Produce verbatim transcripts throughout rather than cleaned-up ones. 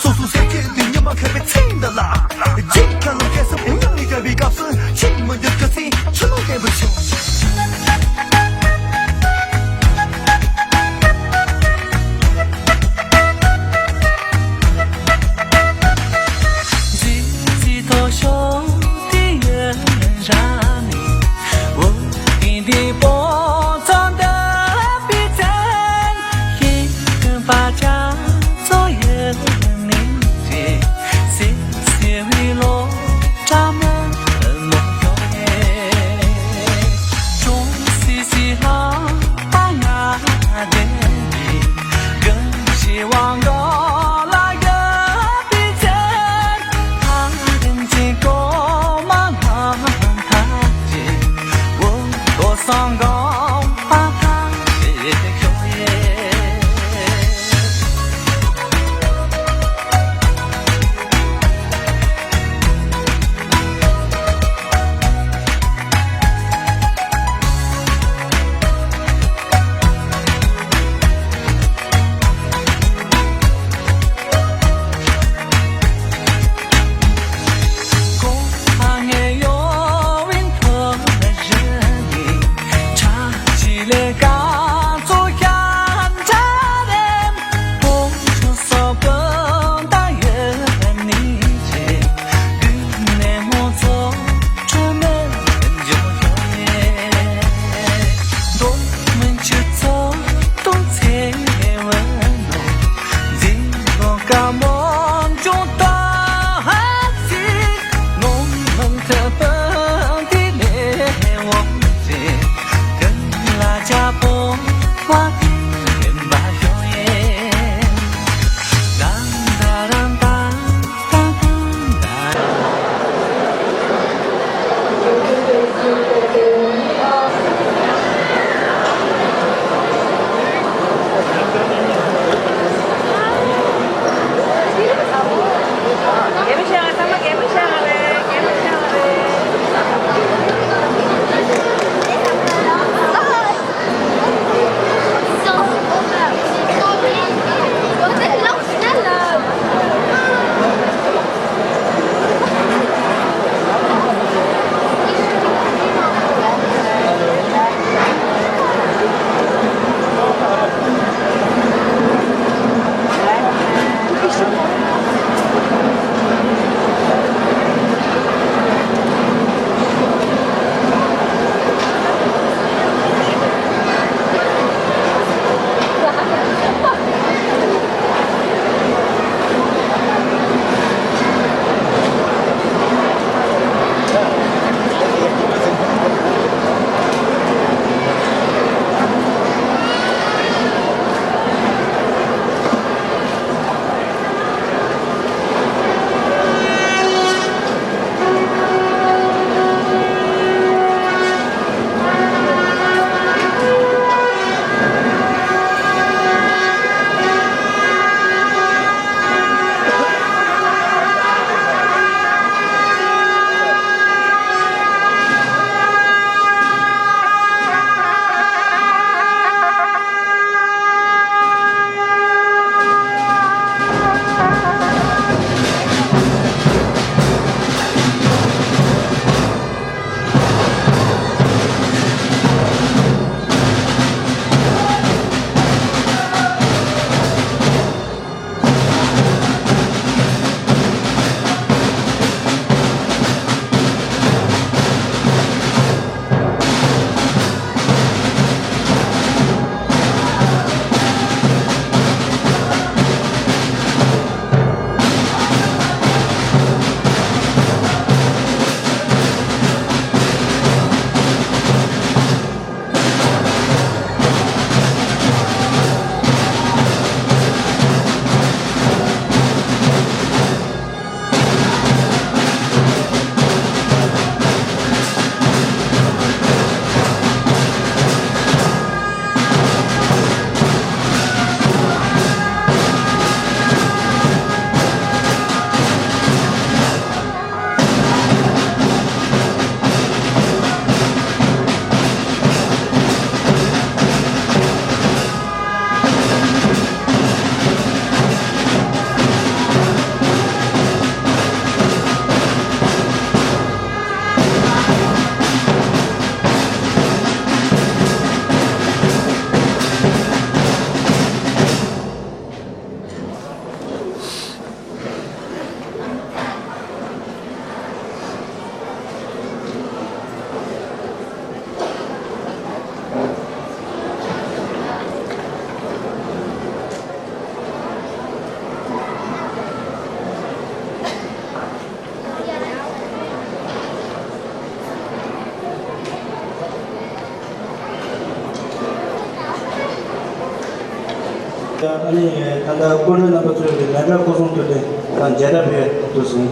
སོ་སོ་སེམས་ཀྱི་འདི་ཉི་མ་ཁ་བའི་ཚིག་འདི་ལ། རྗེས་ཁ་ལ་སྐད་སྲབ་ངང་ ཨ་ནི་ད་ལྟ་སྐུ་མགྲོན་རྣམ་པ་ཚོས་ཀྱི་ལན་གྲངས་སྐོར་སྲུང་ཐུབ་སྟེ་དང་མཇལ་དར་སྤེལ་དུ་ཟིན།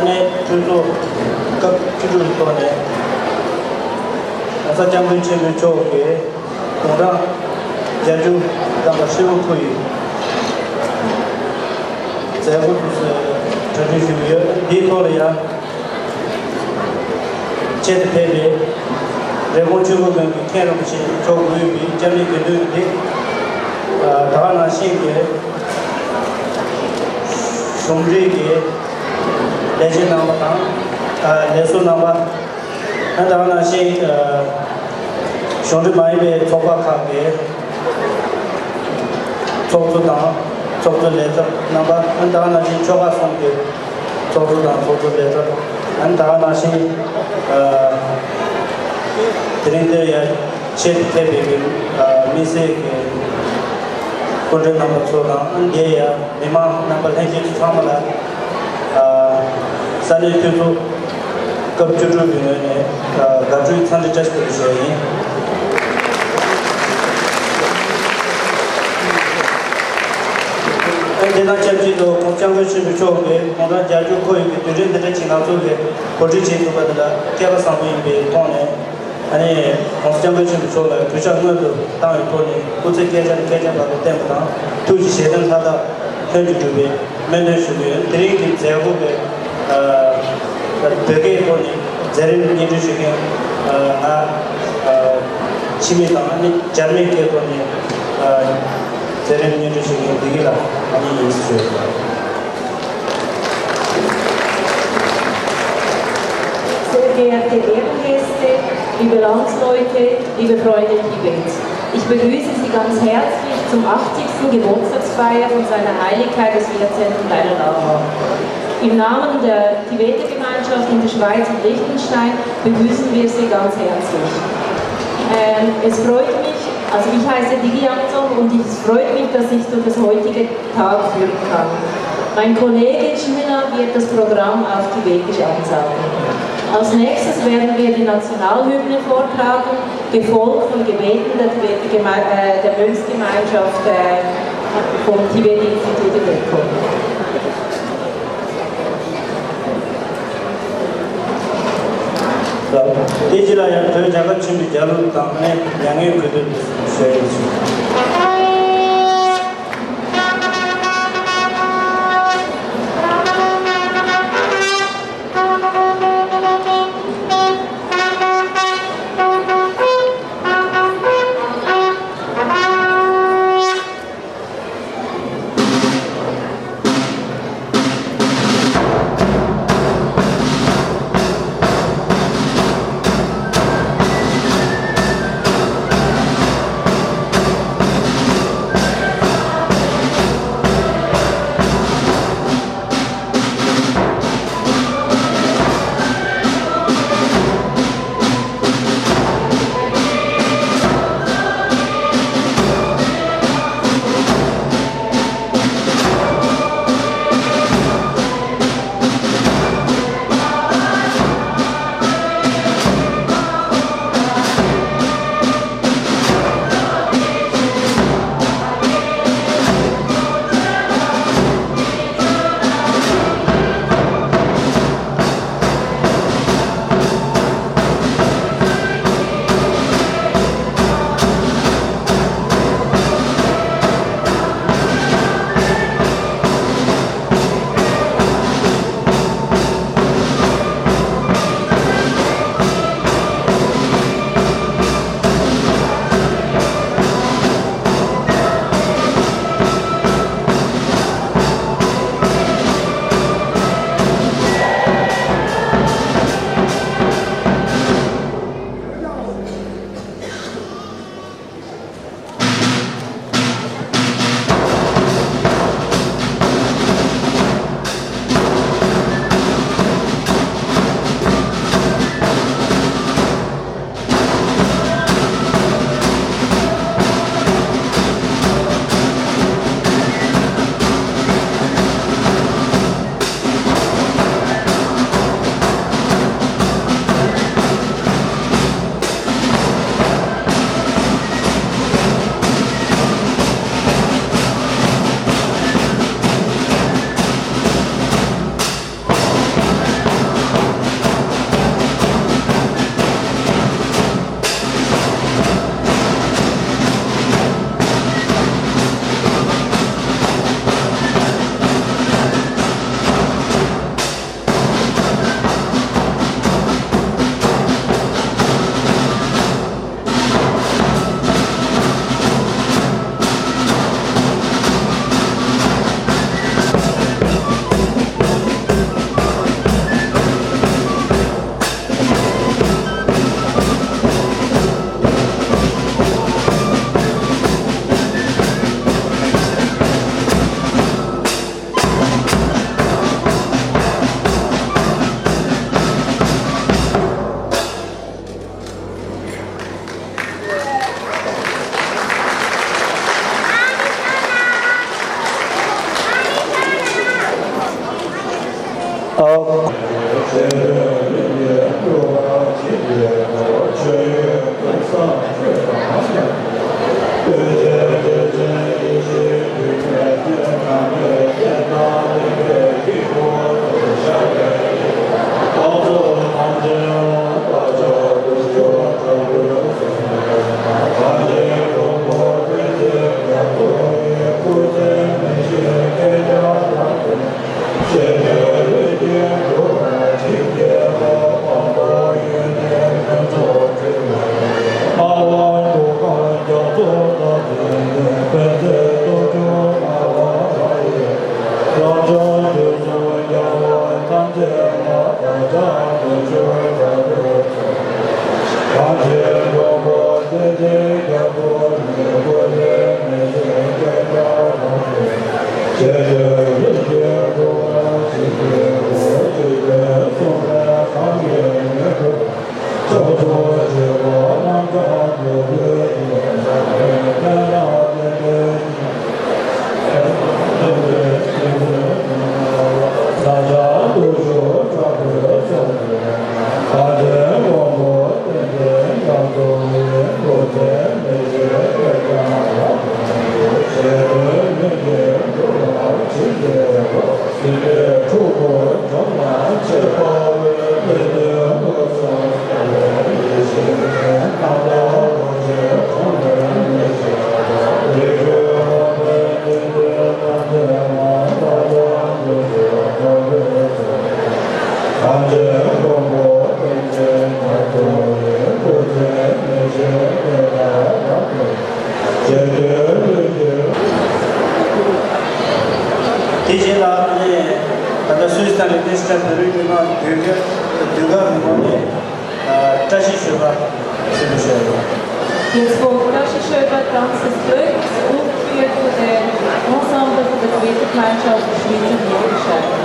ནས་གྲོས་ཚོགས་སྐབས་བཅུ་དྲུག་ཐོག་ནས་༸གོང་ས་༸སྐྱབས་མགོན་ཆེན་པོ་མཆོག་གིས་དགུང་གྲངས་བརྒྱད་ཅུ་ཐམ་པ་ཧྲིལ་པོ་འཁོར་བའི་མཛད་སྒོ་དེ་གྲ་སྒྲིག་ཞུས་ཡོད། འདིའི་ཐོག་ལ་ཡང་ཆེད་དུ་ཕེབས་པའི་རེབ་གོང་ཆོས་འཁོར་དགོན་གྱི་མཁན་རིན་པོ་ཆེ་མཆོག་དབུས་པའི་སྐྱབས་གནས་དགེ་འདུན་འདི་ད་ག་ནང་བཞིན་གྱི་གཞུང་འབྲེལ་གྱི་ལས་བྱེད་རྣམ་པ་དང་། ལས་ཟུར་རྣམ་པ། ད་ག་ནང་བཞིན་གཞུང་འབྲེལ་མ་ཡིན་པའི་ཚོགས་པ་ཁག་གི་ཚོགས་གཙོ་དང་ཚོགས་གཙོ་ལས་ཚབ་རྣམ་པ། ད་ག་ནང་བཞིན་ཆོལ་ཁ་གསུམ་གྱི་ཚོགས་གཙོ་དང་ཚོགས་གཙོ་ལས་ཚབ། ད་ག་ནང་བཞིན་དེ་རིང་འདིར་ཡང་ཆེད་དུ་ཕེབས་པའི་དམིགས་བསལ་གྱི་སྐུ་མགྲོན་རྣམ་པ་ཚོ་དང་། འདིར་ཡང་མི་མང་རྣམ་པ་ལྷན་རྒྱས་ཚོ་ཚང་མ་ལ་ས་གནས་འཐུས་ཚོགས་སྐབས་བཅུ་དྲུག་གི་ངོས་ནས་དགའ་སྤྲོའི་འཚམས་འདྲི་བཀྲ་ཤིས་བདེ་ལེགས་ཞུ་ཡ་ཡིན། དེ་དང་ཆབས་ཅིག་ཏུ་༸གོང་ས་༸སྐྱབས་མགོན་ཆེན་པོ་མཆོག་གིས་དགུང་གྲངས་བརྒྱད་ཅུ་འཁོར་ཡོད་པའི་དུས་དྲན་འདི་འདྲ་ཅིག་ང་ཚོ་གིས་གོ་སྒྲིག་བྱེད་ཐུབ་པ་འདི་ལ་སྐལ་པ་བཟང་པོ་ཡིན་པའི་ཐོག་ནས། ཨ་ནི་༸གོང་ས་༸སྐྱབས་མགོན་ཆེན་པོ་མཆོག་ལ་གུས་ཕྱག་སྔོན་དུ་བཏང་བའི་ཐོག་ནས་སྐུ་ཚེ་བསྐལ་བརྒྱར་བསྐལ་བརྒྱར་བར་དུ་བརྟན་པ་དང་། ཐུགས་ཀྱི་བཞེད་དོན་མཐའ་དག་ལྷུན་གྱིས་འགྲུབ་པའི་སྨོན་འདུན་ཞུ་གི་ཡོད། དེ་རིང་གི་མཛད་སྒོ་གི་ཨ་བོད་སྐད་ཐོག་ནས་མཛད་རིམ་སྙན་སྒྲོན་ཞུ་མཁན་ང་ཨ་འཆི་མེད་དང་། ཨ་ནི་འཇར་མན་སྐད་ཐོག་ནས་ཨ་མཛད་རིམ་སྙན་སྒྲོན་ཞུ་མཁན་བདེ་སྐྱིད་ལགས་ཨ་ནི་ཡིན་ཞུ་ཡོད། Sehr geehrte Ehrengäste, liebe Landsleute, liebe Freunde Tibets, ich begrüße Sie ganz herzlich zum achtzigsten Geburtstagsfeier von Seiner Heiligkeit des vierzehnten Dalai Lama. Im Namen der Tibeter-Gemeinschaft in der Schweiz und Liechtenstein begrüßen wir Sie ganz herzlich. Ähm, es freut mich, also ich heiße Digi Yangzom und es freut mich, dass ich durch das heutige Tag führen kann. Mein Kollege Chimina wird das Programm auf Tibetisch ansagen. Als nächstes werden wir die Nationalhymne vortragen, gefolgt von Gebeten der Tibeter Geme-, äh, der Mönchsgemeinschaft, äh, vom Tibet-Institut in Reckholt. དེ་རྗེས་ལ་ཡང་བོད་རྒྱལ་ཁབ་ཆེན་པོའི་རྒྱལ་གླུ་དང་ནས་མྱ་ངན་གུས་འདུད་ཞུ་ཡ་ཡིན། དེ་རྗེས་ལ་ནི་ད་ལྟ་སུད་སི་དང་ལི་ཁི་ཊེན་སི་ཊན་བོད་རིགས་མི་མང་ཟློས་གར་ཟློས་གར་མི་མང་ནས་བཀྲ་ཤིས་བཞད་པ་ཟེར་དུ་བཞག་ཡོད། Jetzt folgt Krasche Schöber Tanz ist durch. Das Buch führt von der Ensemble von der Theatergemeinschaft der Schweizer Medienscheibe.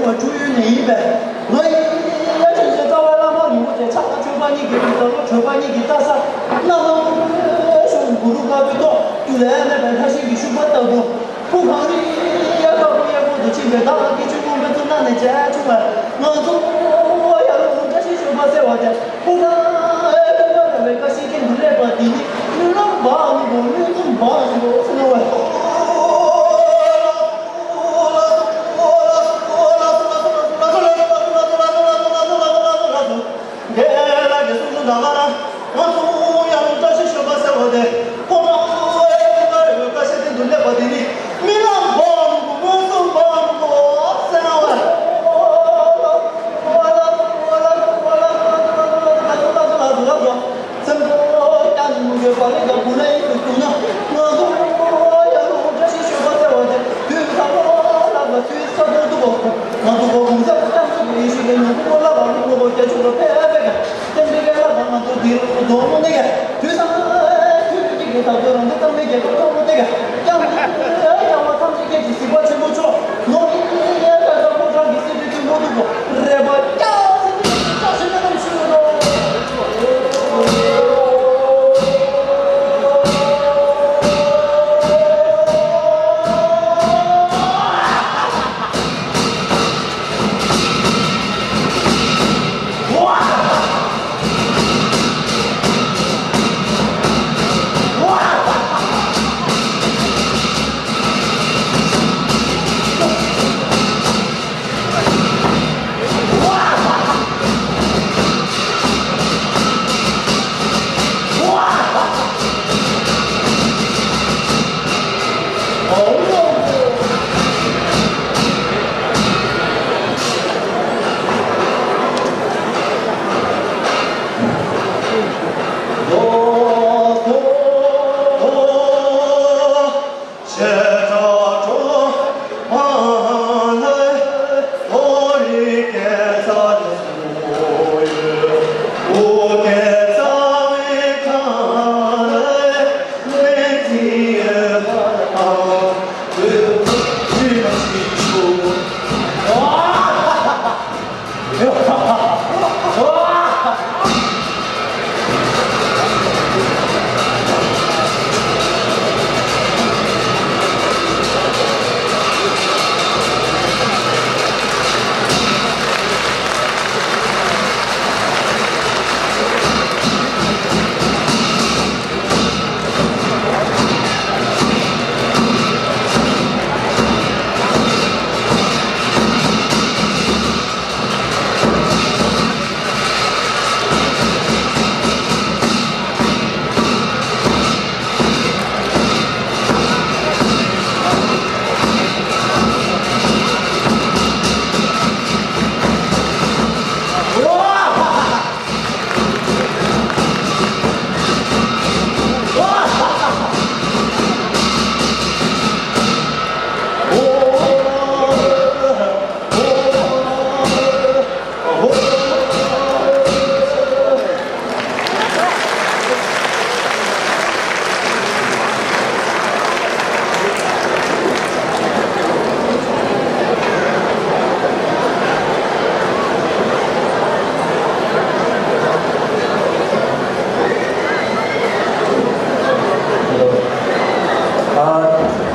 བ་འཁྲུངས་ཡུལ་ནས་ཡིན་པས། ང་ཡི་ཡ་ཆེན་ཆེན་རྩ་བའི་བླ་མ་རིན་པོ་ཆེ་ཕྱག་ན་མཆོད་པ་གཉིས་ཀྱི་རིགས་ལ་ལོ་གྲོད་པ་གཉིས་ཀྱི་རྟ་ས་བླ་མ་ཤོག་གུ་རུ་དཀར་པོའི་ཐོག་རྒྱུ་ལས་མེད་པའི་ལྷ་ཞིང་གི་ཤུག་པ་ལྟ་བུ། ཕུག་གངས་རི་གཡའ་དཀར་པོ་གཡས་སྐོར་དུ་ཕྱིན་པའི་བདག་ལ་སྐྱེ་མཆོག་དངོས་པོའི་གཙུག་ན་ནས་མཇལ་བྱུང་བས། ང་ཚོ་ཡར་ལུང་བཀྲ་ཤིས་ཞོལ་པ་ཟེར་བ་དེ། ཕུག་གངས་ཨེ་ཕུག་གངས་ར་བའི་ཀ་ཤི་ཀེ་འདི་ལས་པ་འདི་ནི་སྨོན་ལམ་འབའ་མི་གོ་སྨོན་འཛོམས་འབའ་མི་གོ་ཟེར་ན་བས། དེ་ལ་གི་སུ་སུ་ད་ག་ར་ང་ཚོ་ཡང་བཀྲ་ཤིས་ཞོལ་པ་ཟེར་བ་དེ། ཁོ་རང་ཨེ་ཁོ་རང་ཡོད་ཀ་ཤེས་ཏེ་འདུག་ལེགས་པ་དེ་ནི་མི་ལ་འབའ་མི་གོ་སྨོན་འཛོམས་འབའ་མི་གོ་ཟེར་ན་བ། སེམས་ཁྲོ་སྐྱ་ནི་མུ་གེ་བ་ལེ་དང་བུ་ལེ་ཡིན་དུ་བྱུང་ན། ང་ཚོ་ཡང་བཀྲ་ཤིས་ཞོལ་པ་ཟེར་བ་དེ་དུས་ཚང་མ་ལ་ལ་དུས་ས་ཐོག་ཏུ་བ་ང་ཚོ་གོ་གུང་ས་སྐྱབས་མགོན་ཡེ་ཤུ་ལས་ཉུང་ཀུ་ལ་ལ་ལུག་ལོ་བརྒྱད་ཅུ་ལ་ཕེབས་པའི་སྟེང་དེ་གའི་ལ་ལ་ང་ཚོ་འདིར་རྡོ་མོ་ནི་ག་དུས་ས་དུས་གཅིག་གི་ད་དུ་རང་དེ་བཏང་མེད་རྒྱལ་ཁབ་ཐོག་མོ་དེ་ག་ཀྱང་ཡ་ཡ་བ་ཐམས་ཅད་སྐད་ཀྱི་གཟིགས་པ་ཆེན་པོ་མཆོག་ནོར་ཡ་ད་ད་ཕོ་བྲང་གི་སྲིད་པའི་མཐུན་པོ་འདུག་གོ་རེ་བ་ཀྱང་སྲིད་པའི་ཀྱང་སྲིད་པའི་ཀྱང་སྲིད་པའི་ཀྱང་སྲིད་པའི།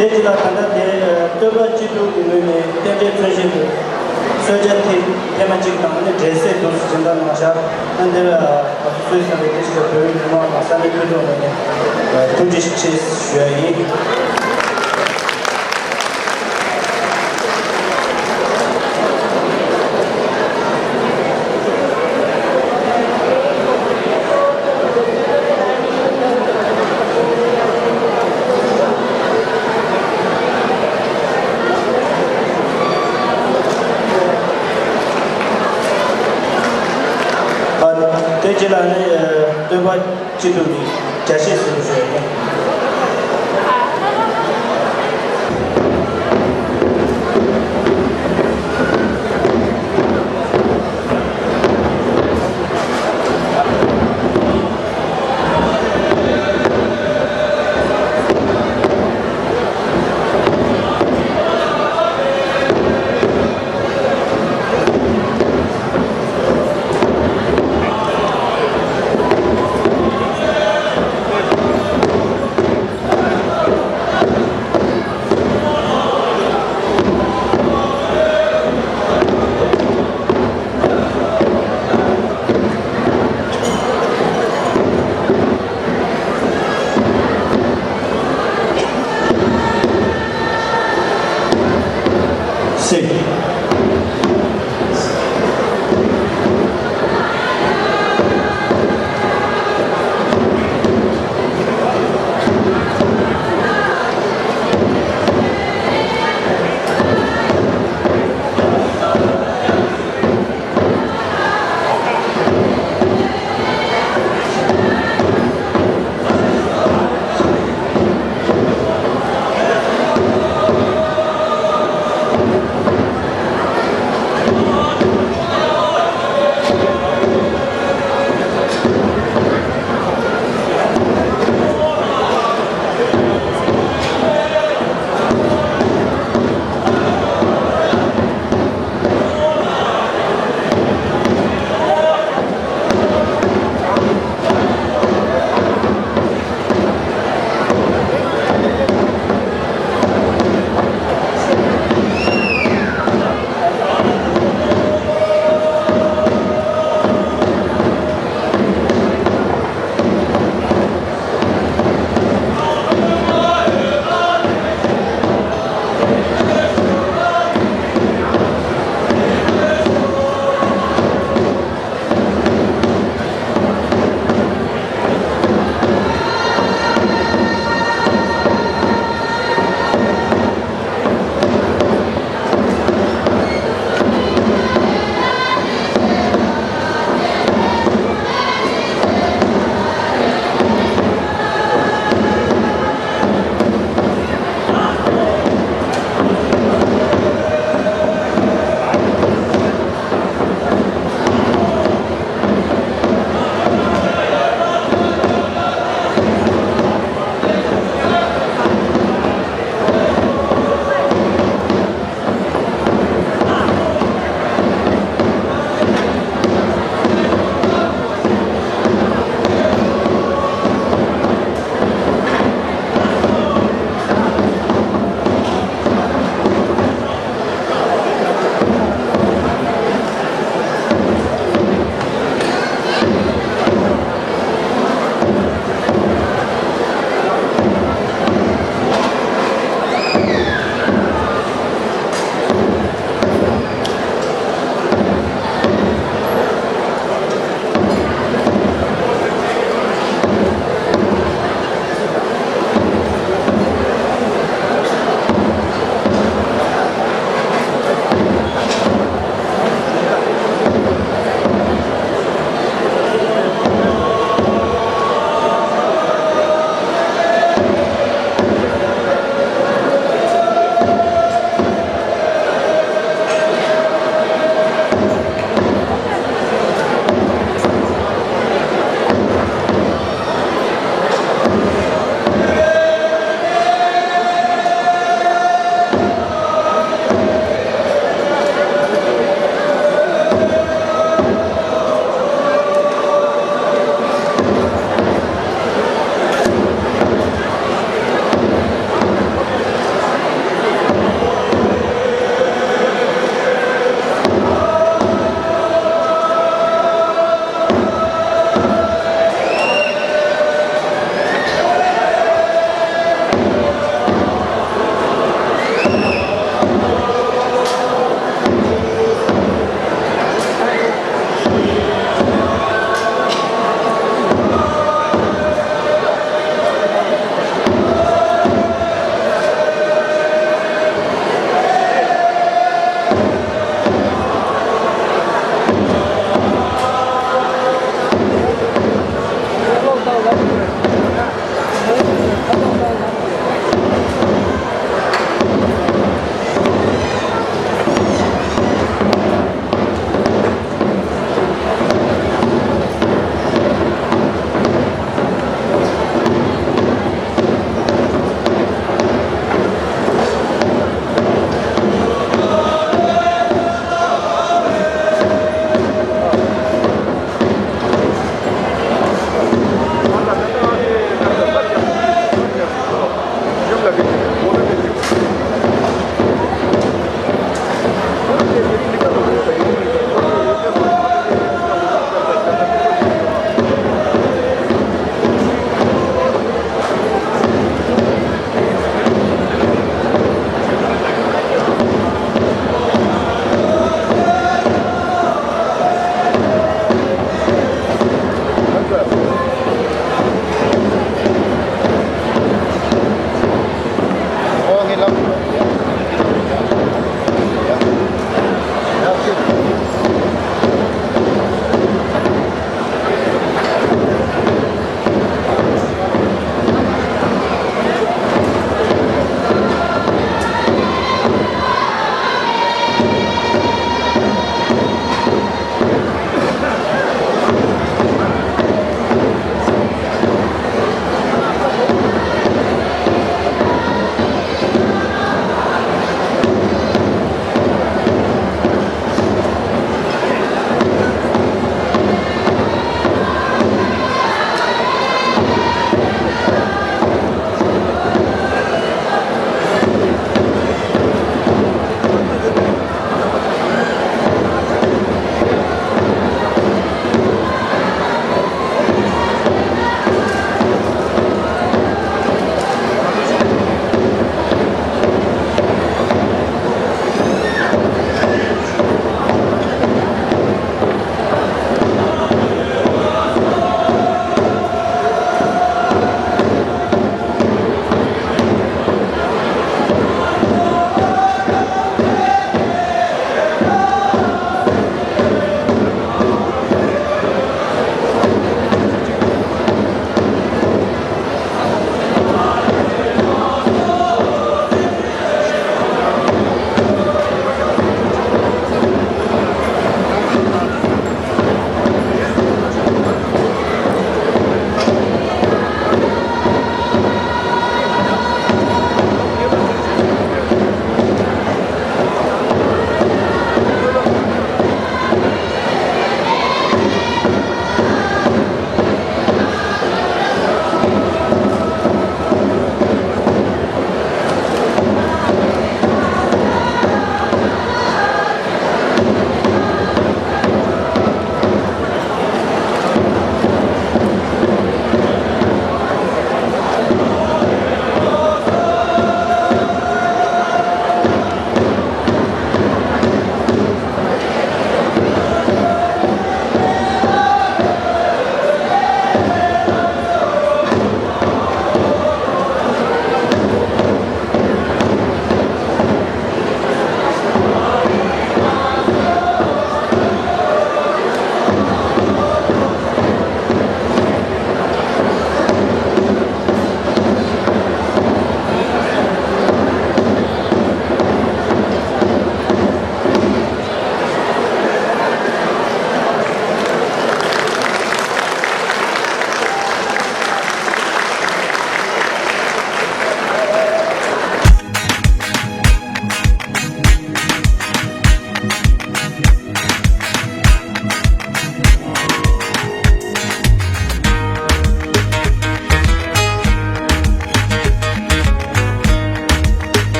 དེ་རྗེས་ལ་ད་ལྟ་དེ་སྟོན་པ་སྤྱི་འདུས་ཀྱི་ངོས་ནས་རྟེན་འབྲེལ་མཚོན་བྱེད་དུ་གསོལ་ཇ་ཐེངས་ཐེངས་མ་གཅིག་དང་ནི་འབྲས་སིལ་དུ་སྦྱིན་བདག་གནང་བཞག་ཨ་འདིར་ང་ཚོ་གསོལ་ཟིན་པའི་དེ་ཞིག་བོད་མི་མང་དང་ས་གནས་ཁུལ་དུ་ངོས་ནས་ཐུགས་རྗེ་ཆེ་ཞུ་ཡ་ཡིན། དེ་རྗེས་ལ་ནི་སྟོན་པ་སྤྱི་འདུས་ནས་རྒྱ་ཆེ་ཟུར་བཞེས། ཚེ།